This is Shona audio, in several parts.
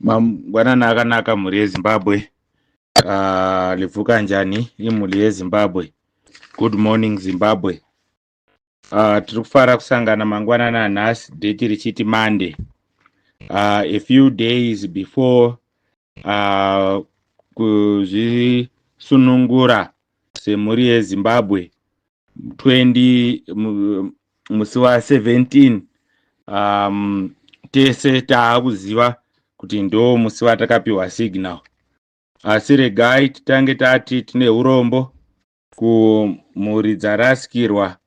Mangwanani akanaka, mhuri yeZimbabwe. Livuka njani imhuri yeZimbabwe? Good morning, Zimbabwe. Tiri kufara kusangana mangwanani anhasi, date richiti Monday, a few days before kuzvisunungura semhuri yeZimbabwe 20 musi wa17. Tese taakuziva kuti ndo musi watakapiwa signal, asi regai titange tati tine urombo kumhuri dzarasikirwa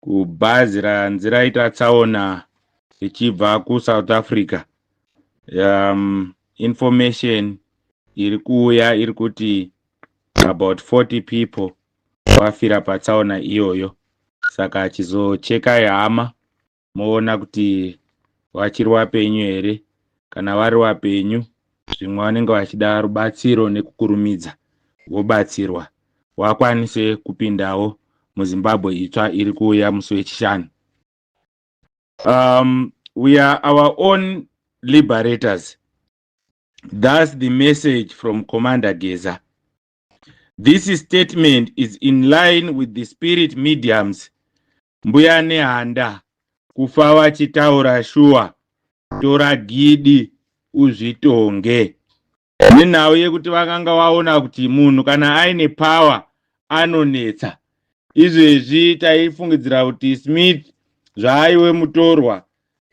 kubhazi ranzi raita tsaona richibva kuSouth Africa. Information iri kuuya iri kuti about 40 people vafira patsaona iyoyo, saka chizochekai hama moona kuti vachiri vapenyu here. Kana vari vapenyu, zvimwe vanenge vachida rubatsiro nekukurumidza, vobatsirwa vakwanise kupindawo muZimbabwe itsva iri kuuya musi weChishanu. We are our own liberators. That's the message from Commander Geza. This statement is in line with the spirit mediums Mbuya Nehanda kufa vachitaura shuwa, tora gidi uzvitonge, nenhau yekuti vakanga vaona kuti munhu kana aine power anonetsa. Izvezvi taifungidzira kuti Smith zvaaiwe mutorwa,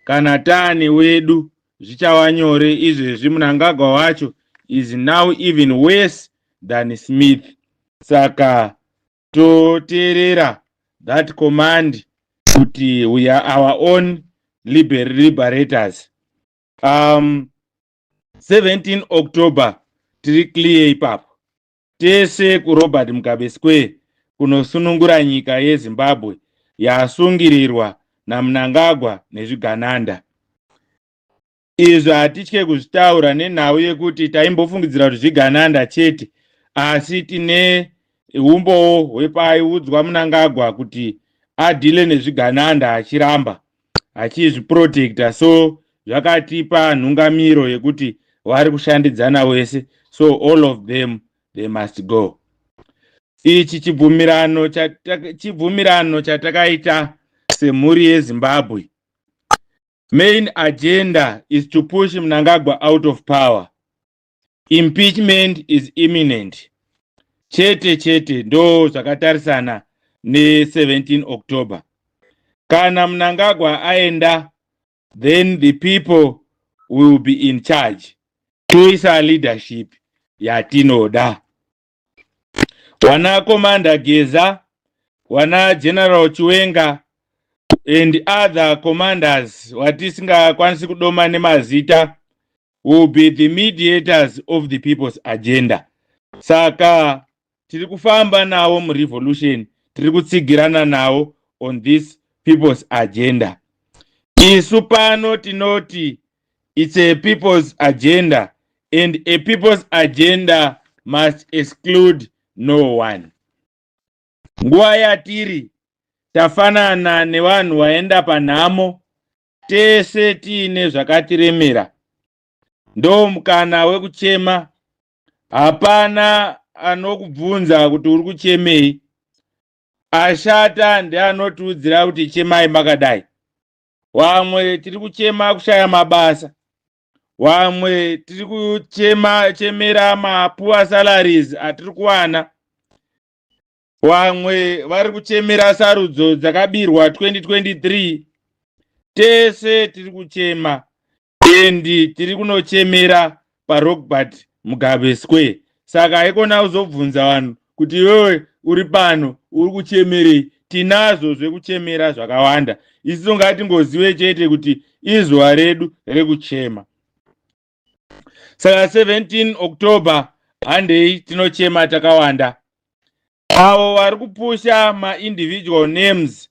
kana taane wedu zvichava nyore. Izvezvi Mnangagwa wacho is now even worse than Smith, saka toteerera that command kuti we are our own liberators. 17 October tiri clear ipapo, tese kuRobert Mugabe Square kunosunungura nyika yeZimbabwe yasungirirwa naMnangagwa nezvigananda. Izvo hatitye kuzvitaura nenhau yekuti taimbofungidzira kuti zvigananda chete, asi tine umbowo hwepaiudzwa Mnangagwa kuti adeale nezvigananda, achiramba achizviprotecta. So zvakatipa nhungamiro yekuti vari kushandidzana wese, so all of them, they must go. Ichi chibvumirano chatakaita semhuri yeZimbabwe, main agenda is to push Mnangagwa out of power. Impeachment is imminent chete chete. Ndo zvakatarisana ne17 October. Kana Mnangagwa aenda, then the people will be in charge, toisa leadership yatinoda. Wana Commander Geza, wana General Chiwenga and other commanders watisingakwanisi kudoma nemazita will be the mediators of the people's agenda. Saka tiri kufamba navo murevolution, tiri kutsigirana navo on this people's agenda. Isu pano tinoti it's a people's agenda, and a people's agenda must exclude no one. Nguva yatiri tafanana nevanhu vaenda panhamo, tese tiine zvakatiremera, ndo mukana wekuchema. Hapana anokubvunza kuti uri kuchemei. Ashata ndeanotiudzira kuti chemai makadai. Vamwe tiri kuchema kushaya mabasa, vamwe tiri kuchema chemera mapoor salaries atiri kuwana, vamwe vari kuchemera sarudzo dzakabirwa 2023. Tese tiri kuchema and tiri kunochemera paRobert Mugabe Square. Saka haikona kuzobvunza vanhu kuti iwewe uri pano uri kuchemerei. Tinazvo zvekuchemera zvakawanda. Isu ngatingozive chete kuti izuva redu rekuchema. Saka 17 October, handei tinochema takawanda. Avo vari kupusha maindividual names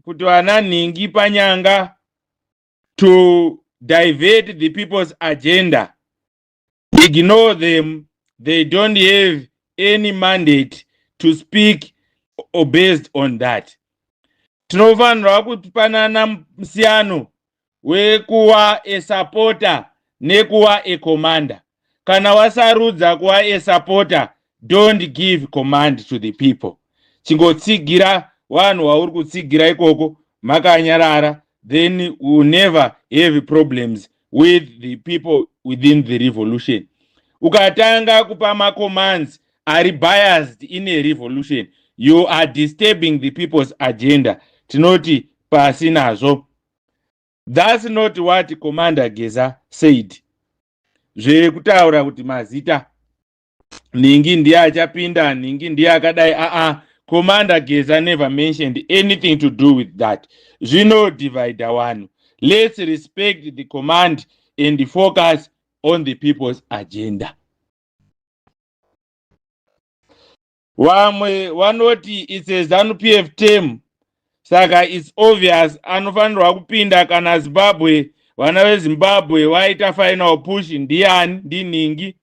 kuti vana nhingi panyanga to divert the people's agenda, ignore them. They don't have any mandate to speak or based on that. Tinofanirwa kupanana musiyano. wekuva a supporter nekuva a commander. Kana wasarudza kuva a supporter, don't give command to the people. Chingotsigira vanhu vauri kutsigira ikoko makanyarara, then we will never have problems with the people within the revolution. Ukatanga kupa macommands ari biased in a revolution, you are disturbing the people's agenda. Tinoti pasi nazvo. That's not what Commander Geza said. Zvekutaura kuti mazita nhingi ndiye achapinda, nhingi ndiye akadai, aa, Commander Geza never mentioned anything to do with that. Zvinodivida vanhu. Let's respect the command and focus on the people's agenda. Vamwe vanoti it's a ZANU PF term, saka it's obvious anofanirwa kupinda kana Zimbabwe, vana veZimbabwe vaita final push, ndiani, ndinhingi.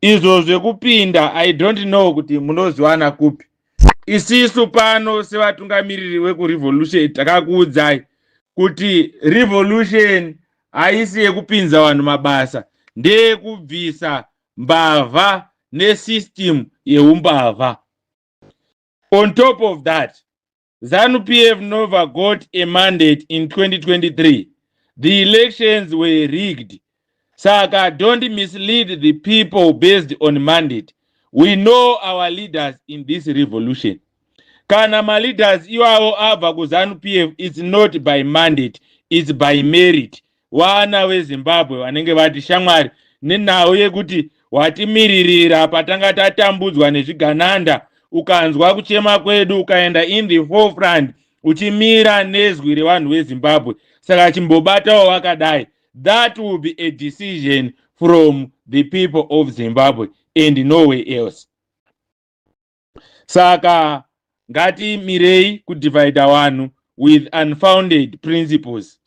Izvo zvekupinda, I don't know kuti munoziwana kupi. Isisu pano sevatungamiriri vekurevolution takakuudzai kuti revolution haisi yekupinza vanhu mabasa, ndeyekubvisa mbavha nesystem yeumbavha. On top of that, ZANU PF never got a mandate in 2023. The elections were rigged. Saka don't mislead the people based on mandate. We know our leaders in this revolution. Kana maleaders iwawo abva kuZANU PF, it's not by mandate, it's by merit. Vana veZimbabwe vanenge vati shamwari, nenhau yekuti watimiririra patanga tatambudzwa nezvigananda, ukanzwa kuchema kwedu, ukaenda in the forefront uchimira nezwi revanhu veZimbabwe, saka chimbobatawo wakadai. That will be a decision from the people of Zimbabwe and nowhere else. Saka ngatimirei kudivida vanhu with unfounded principles.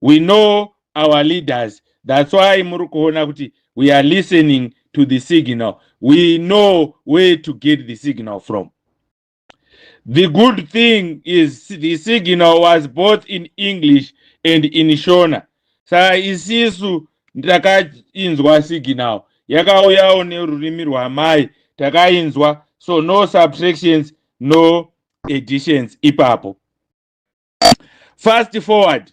We know our leaders. That's why muri kuona kuti we are listening to the signal. We know where to get the signal from. The good thing is the signal was both in English and in Shona. Saka isisu takainzwa signal yakauyawo nerurimi rwamai, takainzwa. So no subtractions, no additions ipapo. Fast forward,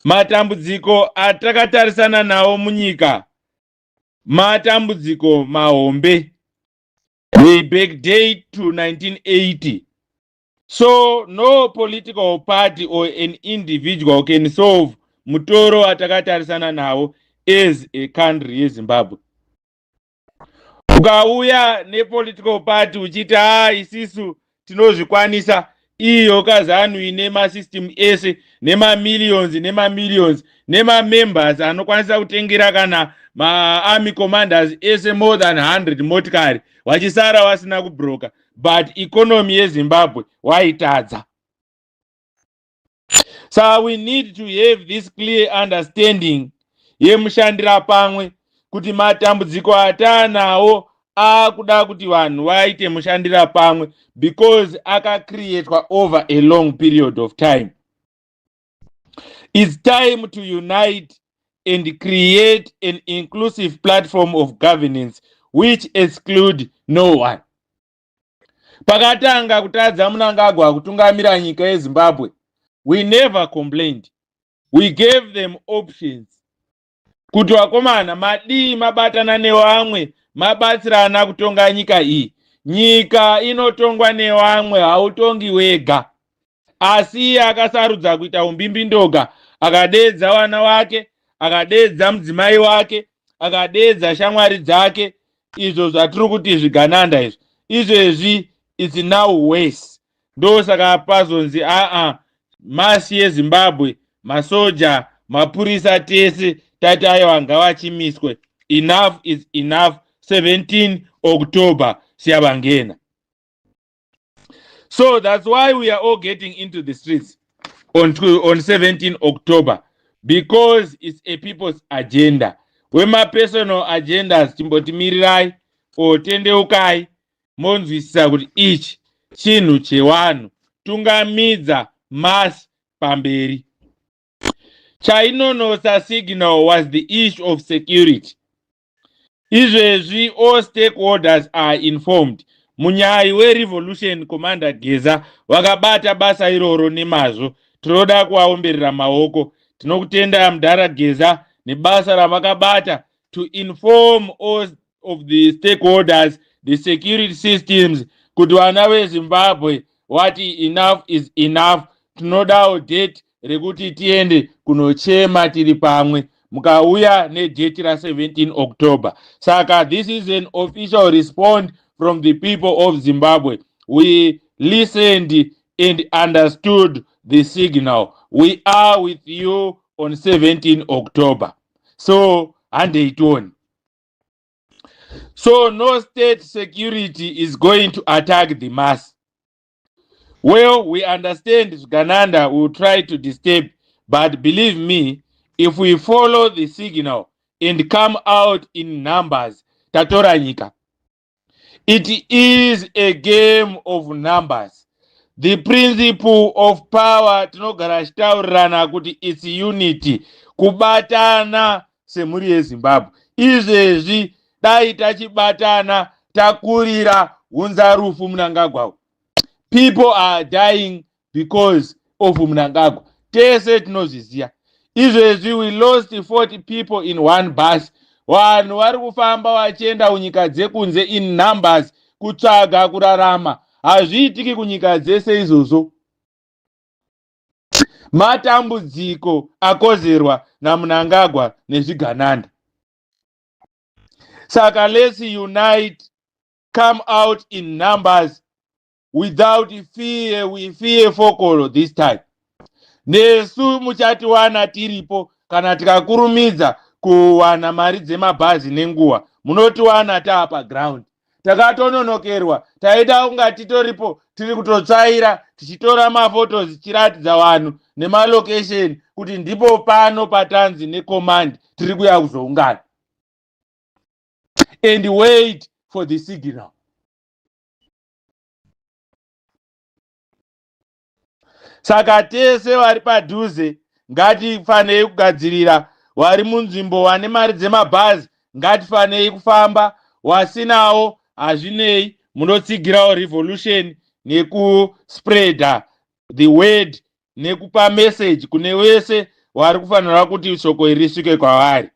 matambudziko atakatarisana nawo munyika matambudziko mahombe. They backdate to 1980. So no political party or an individual can solve mutoro watakatarisana nawo as a country yeZimbabwe. Ukauya nepolitical party uchiti, "Ha, isisu tinozvikwanisa," iyo kaZANU ine masystem ese nemamillions nemamillions nemamembers anokwanisa kutengera kana maarmy commanders ese more than 100 motikari, vachisara vasina kubroka, but economy yeZimbabwe waitadza. So we need to have this clear understanding yemushandira pamwe, kuti matambudziko ataanawo akuda kuti vanhu vaite mushandira pamwe, because akacreatwa over a long period of time. It's time to unite and create an inclusive platform of governance which exclude no one. Pakatanga kutadza Mnangagwa kutungamira nyika yeZimbabwe, we never complained. We gave them options kuti, "Vakomana, madii mabatana nevamwe, mabatsirana kutonga nyika iyi? Nyika inotongwa nevamwe, hautongi wega." Asi iye akasarudza kuita umbimbindoga, akadeedza vana wake, akadeedza mudzimai wake, akadeedza shamwari dzake, izvo zvatiri kuti zvigananda izvi. Izvezvi it's now worse. Ndosaka pazonzi aa, masi yeZimbabwe, masoja, mapurisa, tese tati aiwa, ngavachimiswe. Enough is enough. 17 October siyabangena. So that's why we are all getting into the streets on 17 October, because it's a people's agenda. Wemapersonal agendas, chimbotimirirai or tendeukai monzwisisa kuti ichi chinhu chewanhu. Tungamidza mass pamberi. Chainonosa signal was the issue of security. Izvezvi all stakeholders are informed. Munyayi werevolution, Commander Geza, vakabata basa iroro nemazvo. Tinoda kuvaomberera maoko. Tinokutenda, mudhara Geza, nebasa ramakabata to inform all of the stakeholders, the security systems, kuti vana veZimbabwe vati enough is enough. Tinodawo date rekuti tiende kunochema tiri pamwe. Mukauya nedate ra17 October. Saka this is an official response from the people of Zimbabwe. We listened and understood the signal. We are with you on 17 October. So handeitoni. So no state security is going to attack the mass. Well, we understand Zvigananda will try to disturb, but believe me, if we follow the signal and come out in numbers, tatora nyika. It is a game of numbers. The principle of power, tinogara chitaurirana kuti it's unity, kubatana semhuri yeZimbabwe. Izvezvi dai tachibatana, takurira hunza rufu Mnangagwa. People are dying because of Mnangagwa. Tese tinozviziva. Izvezvi we lost 40 people in one bus. Vanhu vari kufamba vachienda kunyika dzekunze in numbers kutsvaga kurarama. Hazviitiki kunyika dzese izvozvo. Matambudziko akozerwa naMnangagwa nezvigananda. Saka let's unite, come out in numbers without fear. We fear fokolo this time. Nesu muchatiwana tiripo. Kana tikakurumidza kuwana mari dzemabhazi nenguva, munotiwana taa paground. Takatononokerwa. Taida kunga titoripo, tiri kutotsvaira, tichitora maphotos, tichiratidza vanhu nemalocation kuti ndipo pano patanzi necommand tiri kuya kuzoungana, and wait for the signal. Saka tese vari padhuze ngatifanei kugadzirira. Vari munzvimbo vane mari dzemabhazi, ngatifanei kufamba. Wasinawo, hazvinei, munotsigirawo revolution nekuspreada the word, nekupa message kune wese vari kufanira kuti shoko iri risvike kwavari.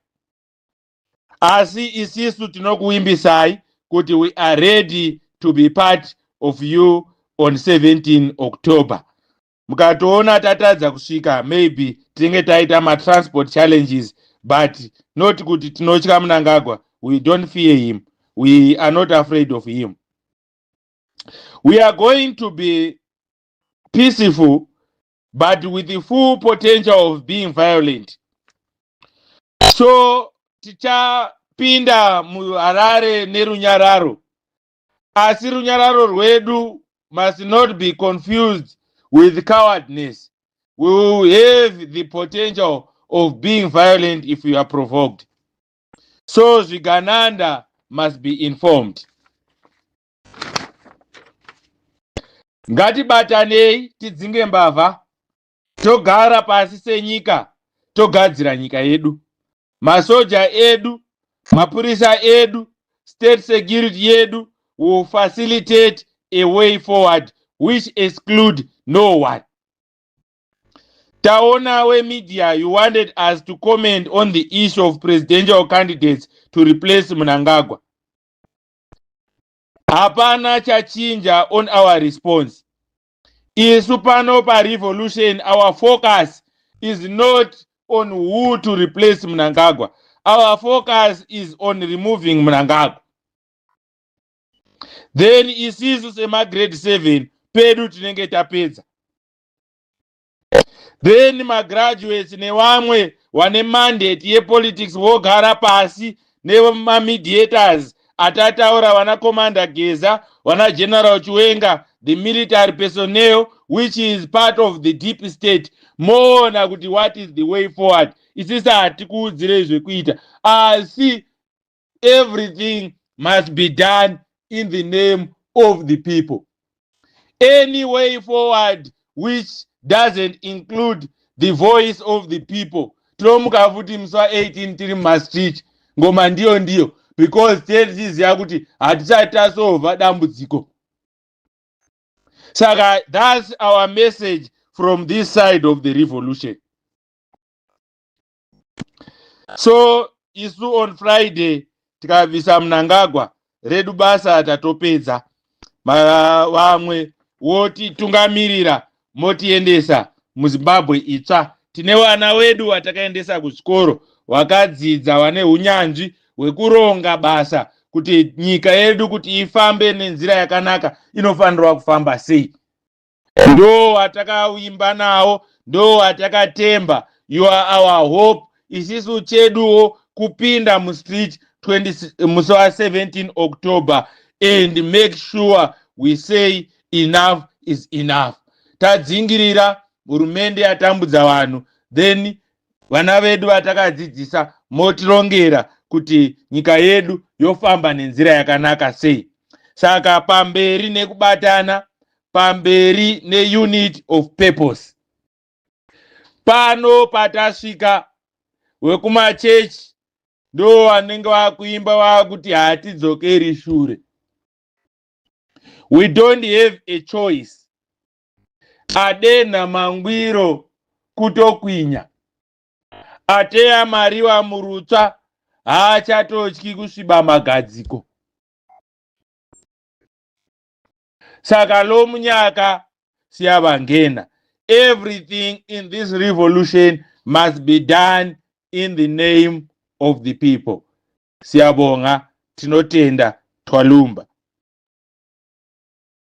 Asi isisu tinokuimbisai kuti we are ready to be part of you on 17 October. Mukatoona tatadza kusvika, maybe tinenge taita matransport challenges, but not kuti tinotya Mnangagwa. We don't fear him. We are not afraid of him. We are going to be peaceful, but with the full potential of being violent. So tichapinda muHarare nerunyararo, asi runyararo rwedu must not be confused with cowardness. We will have the potential of being violent if we are provoked. So zvigananda must be informed. Ngatibatanei, tidzinge mbavha, togara pasi senyika, togadzira nyika yedu. Masoja edu, mapurisa edu, state security yedu will facilitate a way forward which exclude no one. Taona wemedia, you wanted us to comment on the issue of presidential candidates to replace Mnangagwa. Hapana chachinja on our response. Isu pano parevolution, our focus is not on who to replace Mnangagwa. Our focus is on removing Mnangagwa. Then isisu semagrade 7 pedu tinenge tapedza. Then magraduates nevamwe vane mandate yepolitics vogara pasi nemamediators atataura, vana Commander Geza, vana General Chiwenga, the military personnel which is part of the deep state, moona kuti what is the way forward. Isisi hatikuudzirei zvekuita, asi everything must be done in the name of the people. Any way forward which doesn't include the voice of the people Tinomuka futi musi wa18 tiri mumastreet, ngoma ndiyo ndiyo, because tee tichiziva kuti hatisati tasolva dambudziko. Saka that's our message from this side of the revolution. So isu on Friday tikabvisa Mnangagwa, redu basa tatopedza. Vamwe wotitungamirira, motiendesa muZimbabwe itsva. Tine vana wedu watakaendesa kuzvikoro, vakadzidza, vane unyanzvi hwekuronga basa kuti nyika yedu kuti ifambe nenzira yakanaka inofanirwa kufamba sei. Ndo watakaimba nawo, ndo watakatemba. You are our hope. Isisu cheduwo kupinda mustreet 20 musi wa17 October and make sure we say enough is enough. Tadzingirira hurumende yatambudza vanhu, then vana vedu vatakadzidzisa motirongera kuti nyika yedu yofamba nenzira yakanaka sei. Saka pamberi nekubatana, pamberi neunity of purpose. Pano patasvika, wekumachechi ndo vanenge vakuimba vakuti hatidzokeri shure. We don't have a choice. Adenha mangwiro kutokwinya, ateya mariwa murutsva haachatotyi kusviba magadziko. Saka lo munyaka siyabangena. Everything in this revolution must be done in the name of the people. Siyabonga, tinotenda, twalumba.